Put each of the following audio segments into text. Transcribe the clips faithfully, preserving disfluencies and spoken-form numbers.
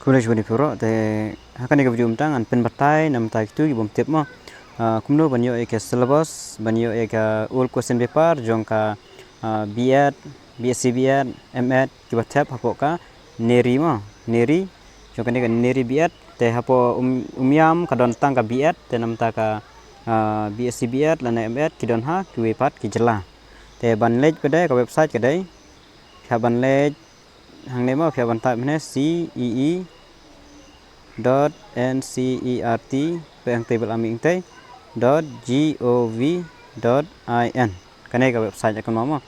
Khublei shibun ïa phi baroh, te ha kane ka video mynta ngan pynbatai namar kito ki bym tip mo. Ah, kumno ban ïoh ïa ka syllabus, ban ïoh ïa ka old question paper jong ka, ah, B.Ed, B.Sc B.Ed, M.Ed, kiba thep hapoh ka NERI mo, NERI, jong kane ka NERI B.Ed, te hapoh um, Umiam ka don tang ka B.Ed, te namar ka, ah, B.Sc B.Ed lane M.Ed ki don ha kiwei pat ki jylla. Te ban leit pat ka website ka dei, phi hap ban leit hangne mo, phi hap ban type hangne C E E dot N C E R T, pe hangtei bel ami ingtei, dot G O V dot I N. Kane ka website ka mo mo.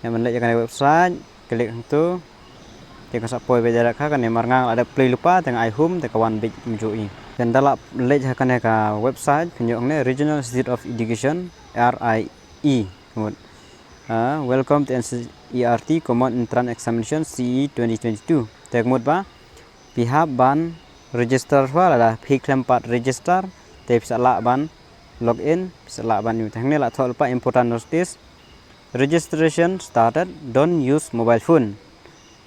Ïa ban leit ïa kane ka website, klik hangto. Te ka sa poi beit direct ha kane, mar nga la dep play lypa, te nga ai home, te ka wan beit kumjuh hi. Te ynda la leit ha kane ka website, phin ïoh hangne Regional Institute of Education, R I E. Ka mut, ah, welcome to N C E R T Common Entrance Examination C E twenty twenty-two. Te ka mut ba phi hap ban register shuwa, lada phi khlem pat register te phi sa lah ban log in, phi sa lah ban ïoh. Te hangne la thoh lypa important notice. Registration started, don't use mobile phone.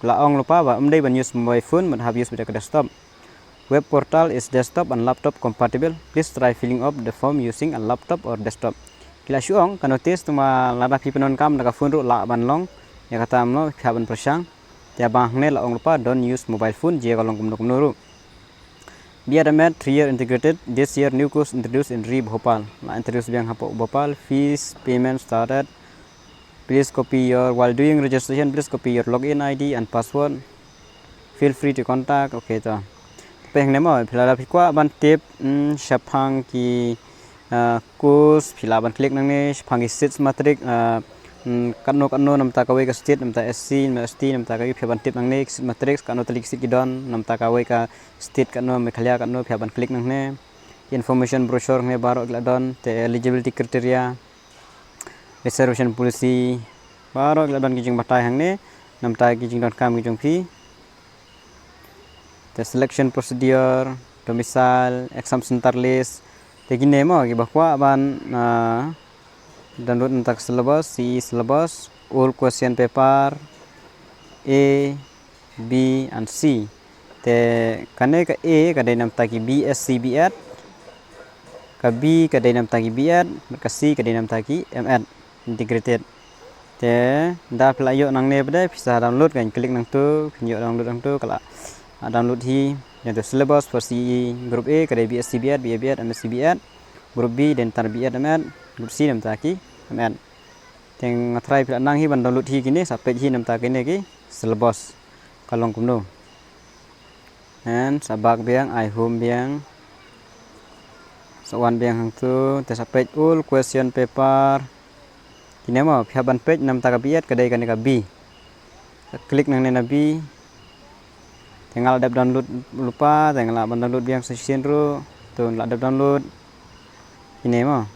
La ong lypa ba ym dei ban use mobile phone, mut hap use beit ka desktop. Web portal is desktop and laptop compatible. Please try filling up the form using a laptop or desktop. Ki la shu ong ka notice, tangba lada phi pyndonkam da ka phone ruh lah ban long. Ïa kata mo phi hap ban pyrshang. Te ba hangne la ong lypa don't use mobile phone, jia ka long kumno kumno ruh. B.Ed M.Ed three year integrated, this year new course introduced in RI Bhopal. La introduce biang hapoh Bhopal. Fees payment started. Please copy your, while doing registration, please copy your login I D and password. Feel free to contact. Okay, to. Te hangne mo, phi lada phi kwah ban tip, mm, shaphang ki, ah, course, phi lah ban klik nangne, shaphang ki seats matrix, ah, mm, katno katno namar kawei ka state, namar S C, namar S T, namar kawei, phi ban tip nangne, seat matrix, katno tylli ki seat ki don, namar kawei ka state katno, Meghalaya katno, phi ban klik nangne. Information brochure hangne baroh ki la don, te eligibility criteria, reservation policy, baroh ki la don ki jingbatai hangne, namar ki jingdonkam ki jong phi. Te selection procedure, domicile, exam center list. Te kine mo, kiba kwah ban, ah, download namar ka syllabus, C E syllabus, old question paper, A, B and C. Te kane ka A ka dei namar ki B.Sc B.Ed, ka B ka dei namar ki B.Ed, bad ka C ka dei namar ki M.Ed integrated. Te ynda phi la ïoh nangne pat, phi sa download, kan klik nangto, phin ïoh download nangto, ka la, ah, download hi. Ïa to syllabus for C E group A ka dei B.Sc B.Ed, B.A B.Ed, M.Sc B.Ed. Group B dei namar B.Ed M.Ed, group C namar ki M.Ed. Te nga tharai phi la nang hi ban download hi kine, sa peit hi namar kine ki syllabus ka long kumno. And sa back biang, ai home biang. Sa wan biang hangto, te sa peit old question paper. Kine mo, phi hap ban peit namar ka B.Ed ka dei kane ka B. Sa klik nangne na B. Te nga la dep download lypa, te nga lah ban download biang sa shisien ruh. To nga la dep download. Kine mo.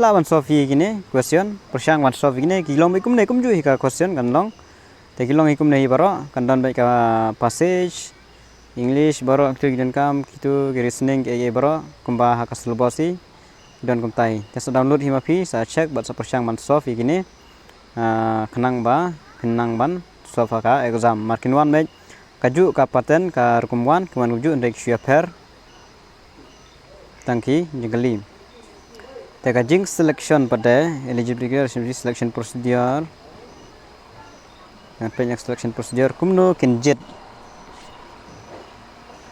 Lah ban solve hi kine question, pyrshang ban solve kine, ki long beit kumne kumjuh hi ka question kan long. Te ki long hi kumne hi baroh, kan don beit ka passage, English baroh, kito ki donkam, kito ki reasoning, ki, ki baroh, kumba ha ka syllabus hi, ki don kumta hi. Te sa download hi ma phi, sa check, bad sa pyrshang ban solve hi kine, ah, khnang ba phin nang ban solve ha ka exam. Mar kin wan beit kajuh ka pattern, ka rukom wan, kin wan kumjuh, hynrei ki shu ïapher tang ki jingkylli. Te ka jing selection pat, eligibility selection procedure. Ngan peit ïa ka selection procedure kumno kin jied.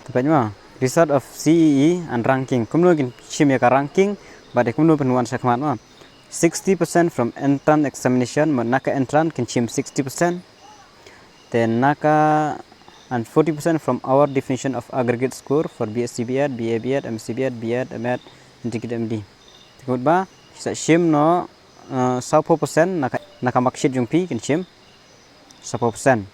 Te peit mo, result of C E E and ranking. Kumno kin shim ïa ka ranking, bad kumno phin wan shakhmat mo. Sixty percent from entrance examination, mo, na ka entrance kin shim sixty percent. Te na ka, and forty percent from our definition of aggregate score for B.Sc B.Ed, B.A B.Ed, M.Sc B.Ed, B.Ed, M.Ed, integrated M.D. Te ka mut ba ki sa shim noh, eh, sawphew percent na ka, na ka mark sheet jong phi kin shim sawphew percent.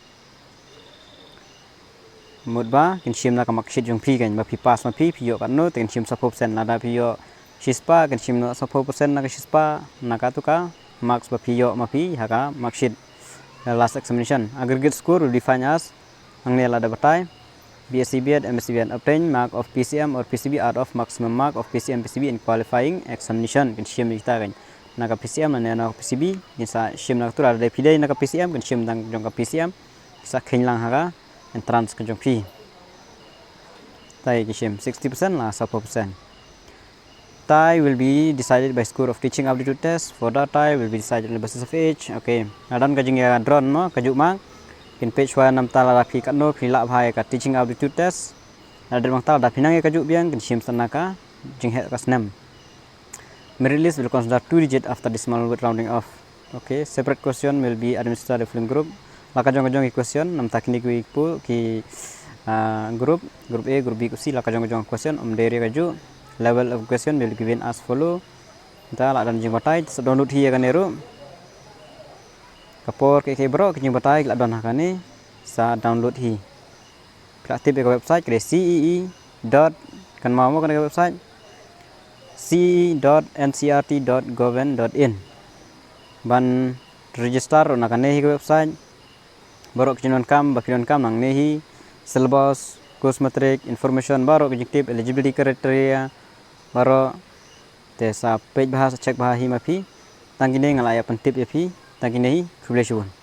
Mut ba kin shim na ka mark sheet jong phi, kan ba phi pass ma phi, phi ïoh katno, te kin shim sawphew percent. Lada phi ïoh shispah, kin shim noh sawphew percent na ka shispah, na kato ka marks ba phi ïoh ma phi ha ka mark sheet. The last examination. Aggregate score will define as, hangne la da batai, B.Sc B.Ed, M.Sc B.Ed, obtain mark of P.C.M or P.C.B out of maximum mark of P.C.M, P.C.B in qualifying examination. Kin shim kita kan na ka P.C.M ne na ka P.C.B, kin sa shim na kato. Lada phi dei na ka P.C.M, kin shim tang jong ka P.C.M, sa kheiñ lang ha ka entrance ka jong phi. Tei ki shim sixty percent la saw percent. Tei will be decided by score of teaching aptitude test. For the tei will be decided on the basis of age. Okay. Nga don ka jingïa drone mo ka juk mang. Kin page wa nam ta la phi katno phi lah bha ïa ka teaching aptitude test. Lada dep nangta lada phi nang ïa ka juk biang kin shim sana ka jingheh ka snem. Merit list will consider two digit after decimal with rounding off. Okay, separate question will be administered the following group. La ka jong ka jong ki question namta kine ki pu ki uh, group, group A, group B, group C, la ka jong ka jong question um deri ka juk. Level of question will be given as follow. Nta la don jingbatai sa download hi ïa kane ruh. Ka por ke ke bro ki jingbatai la don ha kane sa download hi. Phi lah tip ïa ka website ka dei C E E dot kan mau mo kane ka website C E E dot N C R T dot government dot in. Ban register na kane hi ka website. Baroh ki jingdonkam ba phi donkam nangne hi syllabus, course matric, information baroh ki jingtip, eligibility criteria baroh. Te sa peit bha sa check bha hi ma phi. Tang kine nga la ïa pyntip ïa phi. Tang kine hi khublei shibun.